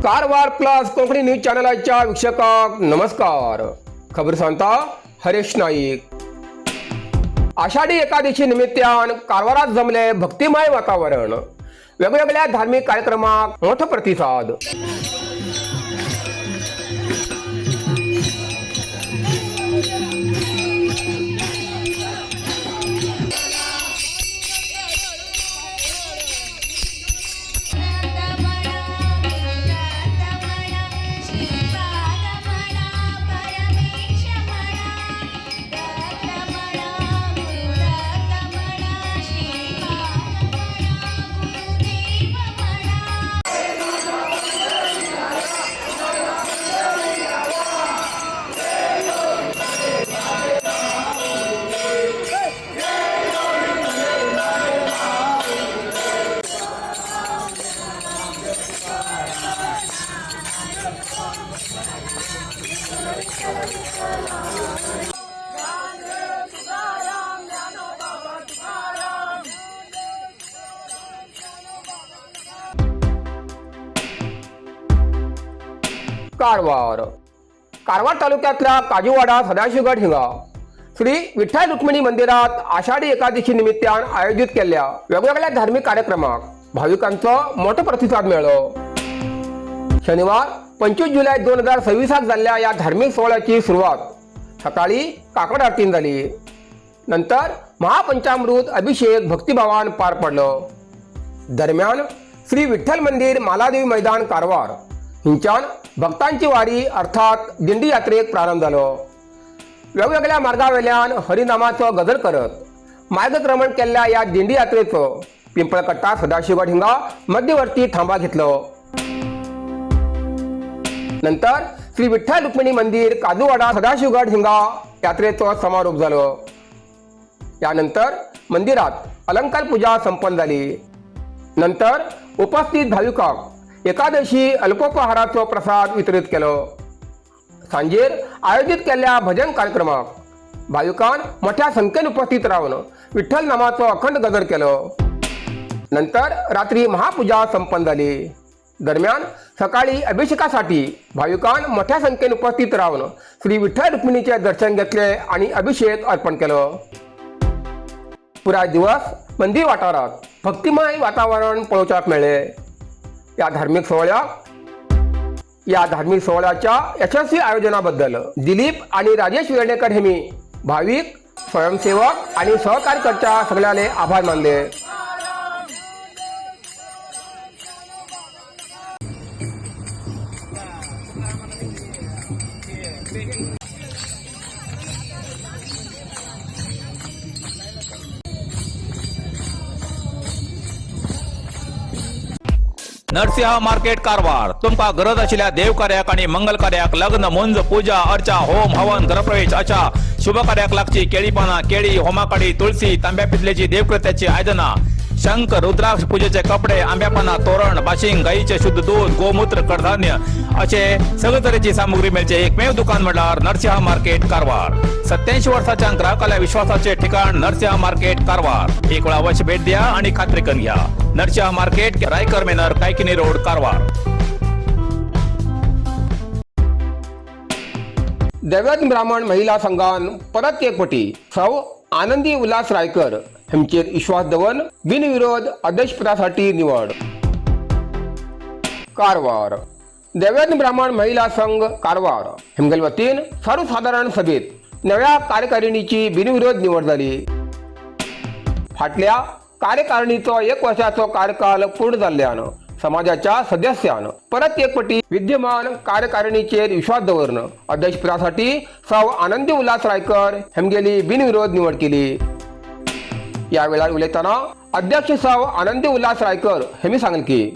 Karwar plus Konkani news चॅनलाच्या वीक्षकांक नमस्कार. खबर सांगता हरेश नाईक. आषाढी एकादशी निमित्तान कारवारात जमले भक्तिमय वातावरण. वेगवेगळ्या धार्मिक कार्यक्रमाक मोठो प्रतिसाद. श्रीपादमणा परमेशमणा दत्तमणा गुरुदत्तमणा श्रीपादमणा गुरुदेवमणा. कारवार. कारवार तालुक्यातल्या काजूवाडा सदाशिवगड हिंगा श्री विठ्ठल रुक्मिणी मंदिरात आषाढी एकादशी निमित्तान आयोजित केल्ल्या वेगवेगळ्या धार्मिक कार्यक्रमाक भाविकांचो मोठो प्रतिसाद मेळ्ळो. शनिवार 25 जुलै 2026 जाल्ल्या या धार्मिक सोहळ्याची सुरवात सकाळी काकड आरतीन जाली. नंतर महापंचामृत अभिषेक भक्तिभावान पार पडलो. दरम्यान श्री विठ्ठल मंदिर, मालादेवी मैदान, कारवार हिंच्यान भक्तांची वारी अर्थात दिंडी यात्रेक प्रारंभ जालो. वेगवेगळ्या मार्गावेल्यान हरिनामाचो गजर करत मार्गक्रमण केल्ल्या या दिंडी यात्रेचो पिंपळकट्टा सदाशिवगड हिंगा मध्यवर्ती थांबा घेतलो. नंतर श्री विठ्ठल रुक्मिणी मंदिर, काजूवाडा, सदाशिवगड हिंगा यात्रेचो समारोप जालो. यानंतर मंदिरात अलंकार पूजा संपन्न झाली. नंतर उपस्थित भाविकांक एकादशी अल्पोपहाराचो प्रसाद वितरित केलो. सांजेर आयोजित केल्ल्या भजन कार्यक्रमाक भाविकान मोठ्या संख्येन उपस्थित रावन विठ्ठल नामाचो अखंड गजर केलो. नंतर रात्री महापूजा संपन्न झाली. दरम्यान सकाळी अभिषेकासाठी भाविकान मोठ्या संख्येन उपस्थित रावन श्री विठ्ठल रुक्मिणीचे दर्शन घेतले आणि अभिषेक अर्पण केलो. पुराय दिवस मंदिर वाठारात भक्तिमय वातावरण पळोवपाक मेळ्ळे. या धार्मिक सोहळ्याच्या यशस्वी आयोजनाबद्दल दिलीप आणि राजेश वेर्णेकर हेमी भाविक, स्वयंसेवक आणि सहकार्यकर्त्या सगळ्याले आभार मानले. नरसिंह मार्केट, कारवार. तुमका गरज आशिल्ल्या देवकार्याक आणि मंगल कार्याक, लग्न, मुंज, पूजा अर्चा, होम हवन, घरप्रवेश अशा शुभ कार्याक लागची केळी पानां, केळी, होमाकाडी, तुळसी, तांब्या पितलेची देवकृत्याची आयदनां, शंख, रुद्राक्ष, पूजेचे कपडे, आंब्या पानां, तोरण, बाशिंग, गाईचे शुद्ध दूध, गोमूत्र, कडधान्य असे सगळे तरेची सामुग्री मेळचे एकमेव दुकान म्हळ्यार नरसिंह मार्केट, कारवार. 87 वर्साच्या ग्राहकाला विश्वासाचे ठिकाण नरसिंह मार्केट, कारवार. एक वेळा अवश्य भेट द्या आणि खात्री करून घ्या. नरसिंह मार्केट, रायकर मेनर, कायकिनी रोड, कारवार. देवेंद्र ब्राह्मण महिला संघान परत एक पटी सौ आनंदी उल्हास रायकर हेंचेर विश्वास दवरून बिनविरोध अध्यक्षपदासाठी निवड. कारवार. देवेंद्र ब्राह्मण महिला संघ कारवार हेमगेल वतीन सर्वसाधारण सभेत नव्या कार्यकारिणीची बिनविरोध निवड जाली. फाटल्या कार्यकारिणीचो एक वर्षाचो कार्यकाल पूर्ण जाल्ल्यान समाजाच्या सदस्यान परत एक पटी विद्यमान कार्यकारिणीचेर विश्वास दवरून अध्यक्षपदासाठी सौ आनंदी उल्हास रायकर हेमगेली बिनविरोध निवड केली. या वेळार उलयतना अध्यक्ष सौ आनंदी उल्हास रायकर हेमी सांगले की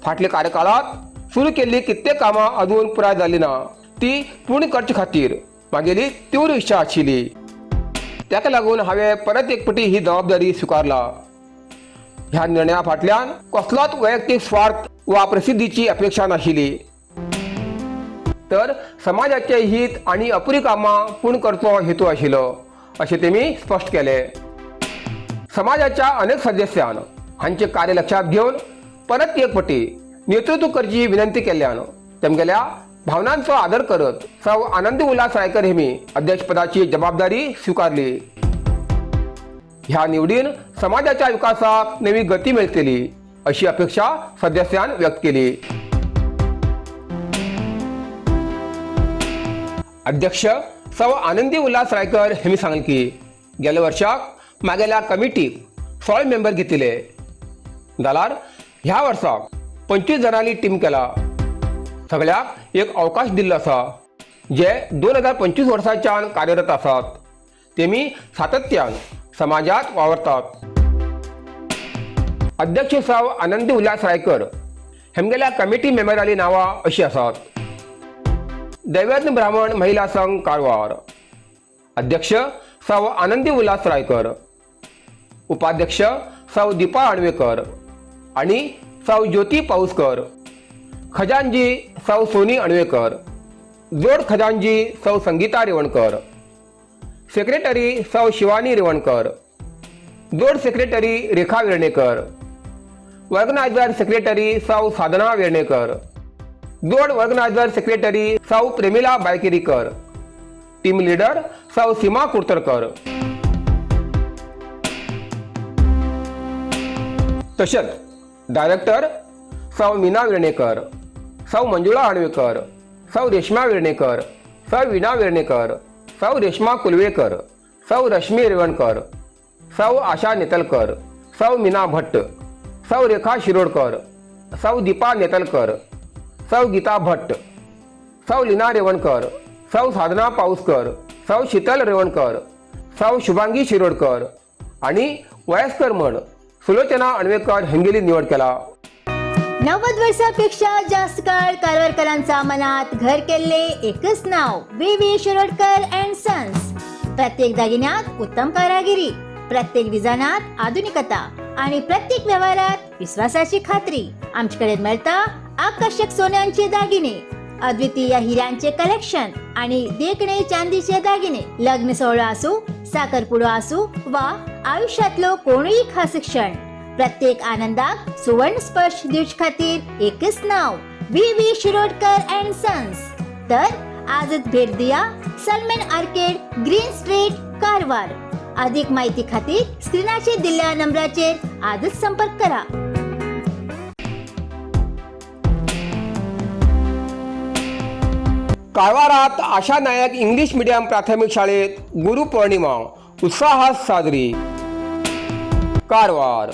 फाटल्या कार्यकाळात सुरू केल्ली कित्येक कामां अजून पुराय जाली ना. ती पूर्ण करचे खातीर म्हागेली तीव्र इच्छा आशिल्ली. ताका लागून हांवें परत एक पटी ही जबाबदारी स्विकारला. ह्या निर्णया फाटल्यान कसलोच वैयक्तीक स्वार्थ वा प्रसिद्धीची अपेक्षा नाशिल्ली, तर समाजाचे हित आणि अपुरी कामां पूर्ण करचो हेतू आशिल्लो अशें तेमी स्पश्ट केलें. समाजाच्या अनेक सदस्यान हांचे कार्य लक्षात घेवन परत एक पटी नेतृत्व करची विनंती केल्ल्यान तेमगेल्या भावनांचो आदर करत सौ आनंदी उल्हास रायकर हेमी अध्यक्षपदाची जबाबदारी स्वीकारली. ह्या निवडीन समाजाच्या विकासाक नवी गती मेळटली अशी अपेक्षा सदस्यान व्यक्त केली. अध्यक्ष सौ आनंदी उल्हास रायकर हेमी सांगले की गेल्या वर्षाक मागेल्या कमिटीक 16 मेंबर घेतिले जाल्यार ह्या वर्साक 25 जाणांनी टीम केला. सगळ्याक एक अवकाश दिल्लो आसा जे 2025 वर्साच्यान कार्यरत आसात. तेमी सातत्यान समाजात वावरतात. अध्यक्ष साव आनंदी उल्हास रायकर हेमगेल्या कमिटी मेंबराली नांवां अशी आसात. दैवज्ञ ब्राह्मण महिला संघ कारवार, अध्यक्ष साव आनंदी उल्हास रायकर, उपाध्यक्ष सौ दीपा अणवेकर आणि सौ ज्योती पाऊसकर, खजानजी सौ सोनी अणवेकर, जोड खजानजी सौ संगीता रेवणकर, सेक्रेटरी सौ शिवानी रेवणकर, जोड सेक्रेटरी रेखा वेर्णेकर, ऑर्गनायझर सेक्रेटरी सौ साधना वेर्णेकर, जोड ऑर्गनायझर सेक्रेटरी सौ प्रेमिला बायकेरीकर, टीम लीडर सौ सीमा कुर्तरकर. तशेंच डायरेक्टर सौ मीना वेर्णेकर, सौ मंजुळा अणवेकर, सौ रेश्मा वेर्णेकर, सौ वीणा वेर्णेकर, सौ रेश्मा कुलवेकर, सौ रश्मी रेवणकर, सौ आशा नेतलकर, सौ मीना भट्ट, सौ रेखा शिरोडकर, सौ दीपा नेतलकर, सौ गीता भट्ट, सौ लीना रेवणकर, सौ साधना पाऊसकर, सौ शीतल रेवणकर, सौ शुभांगी शिरोडकर आणि वयस्कर म्हण सुलोचना अणवेकर हेंगेली निवड केला. 90 वर्षापेक्षा जास्त काळ कारवारकरांचा मनात घर केले एकच नाव, V V Shirodkar and sons. प्रत्येक दागिन्यात उत्तम कारागिरी, प्रत्येक डिझायनात आधुनिकता आणि प्रत्येक व्यवहारात विश्वासाची खात्री. आमच्याकडे मिळता आकर्षक सोन्यांचे दागिने, अद्वितीय हिऱ्यांचे कलेक्शन आणि देखणे चांदीचे दागिने. लग्न सोहळा असू, साखरपुडो असू वा आयुष्यातलो कोणीही खास क्षण, प्रत्येक आनंदाक सुवर्ण स्पर्श दिवचे खातीर एकच नाव, V V Shirodkar and sons. तर आजच भेट दिया सलमेन आर्केड, ग्रीन स्ट्रीट, कारवार. अधिक माहिती खातीर स्क्रीनाचेर दिल्ल्या नंबराचेर आजच संपर्क करा. कारवारात आशा नायक इंग्लिश मिडियम प्राथमिक शाळेत गुरुपौर्णिमा उत्साहात साजरी. कारवार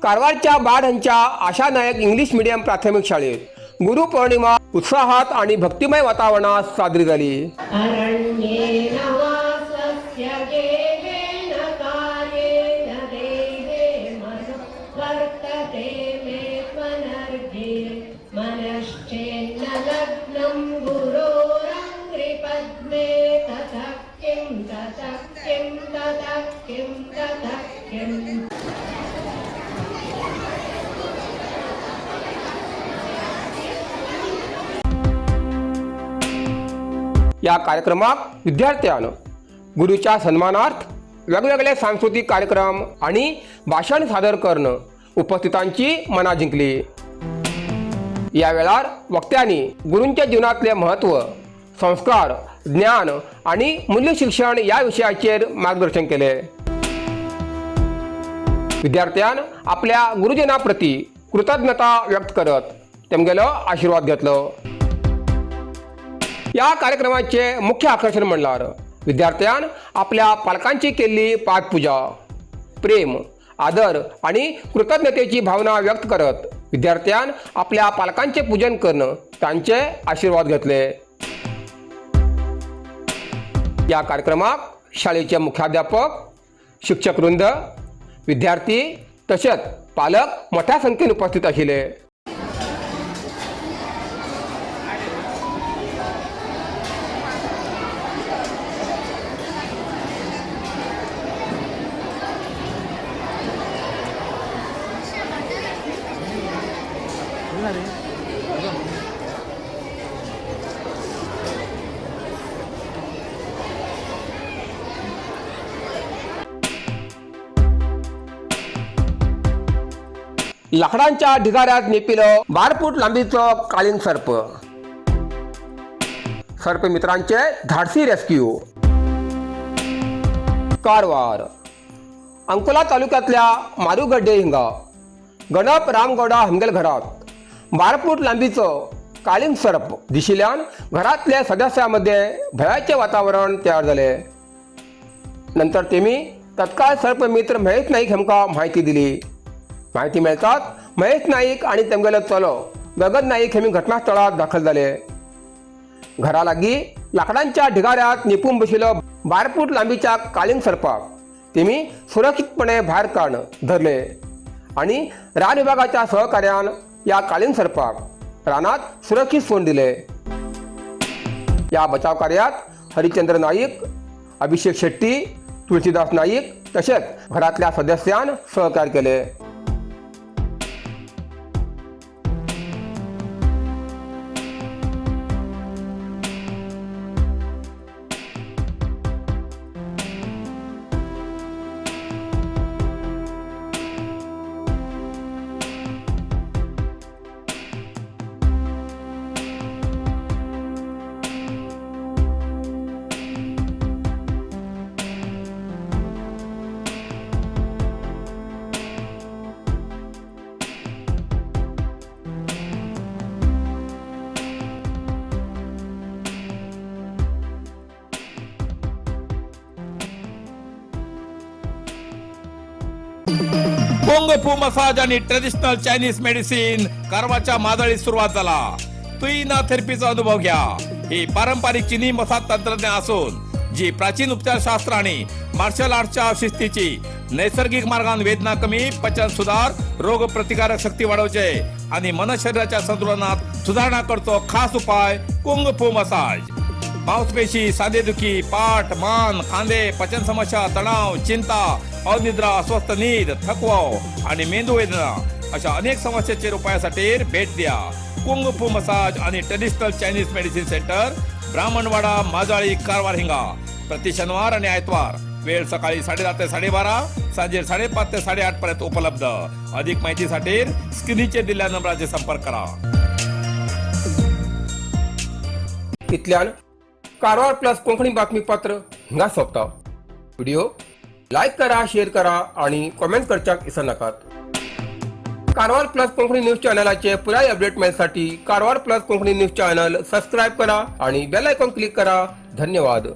कारवारच्या बाड हांच्या आशा नायक इंग्लिश मिडियम प्राथमिक शाळेत गुरुपौर्णिमा उत्साहात आणि भक्तिमय वातावरणात साजरी झाली. अरण्येन वासस्य गेहेन कार्येण देहे मनो वर्तते मे त्वनर्घे मनश्चेन्न लग्नं गुरोरङ्घ्रिपद्मे ततः किं ततः किं ततः किं ततः किम्. या कार्यक्रमाक विद्यार्थ्यान गुरुच्या सन्मानार्थ वेगवेगळे सांस्कृतिक कार्यक्रम आणि भाषण सादर करणं उपस्थितांची मना जिंकली. या वेळार वक्त्यांनी गुरूंच्या जीवनातले महत्व, संस्कार, ज्ञान आणि मूल्य शिक्षण या विशयाचेर मार्गदर्शन केले. विद्यार्थ्यान आपल्या गुरुजना प्रती कृतज्ञता व्यक्त करत तेमगेलो आशीर्वाद घेतलो. या कार्यक्रमाचे मुख्य आकर्षण म्हणल्यार विद्यार्थ्यान आपल्या पालकांची केल्ली पादपूजा. प्रेम, आदर आणि कृतज्ञतेची भावना व्यक्त करत विद्यार्थ्यान आपल्या पालकांचे पूजन करणं तांचे आशीर्वाद घेतले. या कार्यक्रमाक शाळेचे मुख्याध्यापक, शिक्षक वृंद, विद्यार्थी तशेंच पालक मोठ्या संख्येन उपस्थित आशिल्ले. लाकडांच्या ढिगाऱ्यात नेपिलो 12 फूट लांबीचो काळींग सर्प. सर्प मित्रांचे धाडसी रेस्क्यू. कारवार अंकोला तालुक्यातल्या मारुगड्डे हिंगा गणप रामगौडा हंगेल घरात 12 फूट लांबीचो काळींग सर्प दिशिल्ल्यान घरातल्या सदस्यांमध्ये भयाचे वातावरण तयार झाले. नंतर तेमी तत्काळ सर्पमित्र महेश नाईक हेमकां म्हायती दिली. म्हायती मेळटात महेश नाईक आनी तेमगेलो चलो गगन नाईक हेमी घटनास्थळार दाखल जाले. घरा लागीं लाकडांच्या ढिगाऱ्यात निपून बशिल्लो 12 फूट लांबीच्या काळींग सर्पाक तेमी सुरक्षीतपणे भायर काडून धरले आनी रान विभागाच्या सहकार्यान ह्या काळींग सर्पाक रानात सुरक्षीत सोडून दिले. ह्या बचाव कार्यात हरिचंद्र नाईक, अभिषेक शेट्टी, तुळशीदास नाईक तसेच घरातल्या सदस्यान सहकार्य केले. कुंग फू मसाज आणि ट्रेडिशनल चायनीज मेडिसिन कारवारच्या मादळीत सुरुवात झाला. तुईना थेरपीचा अनुभव घ्या. ही पारंपरिक चिनी मसाज तंत्रज्ञान असून जी प्राचीन उपचारशास्त्र आणि मार्शल आर्टच्या शिस्तीची नैसर्गिक मार्गान वेदना कमी, पचन सुधार, रोग प्रतिकारक शक्ती वाढवचे आणि मन शरीराच्या संतुलनात सुधारणा करतो खास उपाय कुंग फू मसाज. मांसपेशी, सांधेदुखी, पाठ, मान, खांदे, पचन समस्या, तणाव, चिंता, अनिद्रा, अस्वस्थ नीद, थकवा आणि मेंदू वेदना अशा अनेक समस्यांचे उपायासाठी भेट द्या कुंग फू मसाज आणि traditional Chinese medicine centre, Brahmanwada, Majali, Karwar हिंगा. प्रति शनिवार आणि आयतवार वेळ सकाळी 10:30 ते 12:30, सांजे 5:30 ते 8:30 पर्यंत उपलब्ध. अधिक माहितीसाठी स्क्रीनचे दिलेल्या नंबराचे संपर्क करा. इतल्यान कारवार प्लस कोंकणी बातमीपत्र हिंगा सोंपता. व्हिडिओ लायक करा, शेअर करा आणि कॉमेंट करच्याक विसरनाकात. कारवार प्लस कोंकणी न्यूज चॅनलाचे पुराय update मेळसाठी Karwar plus Konkani news channel subscribe करा आणि बेल आयकॉन क्लिक करा. धन्यवाद.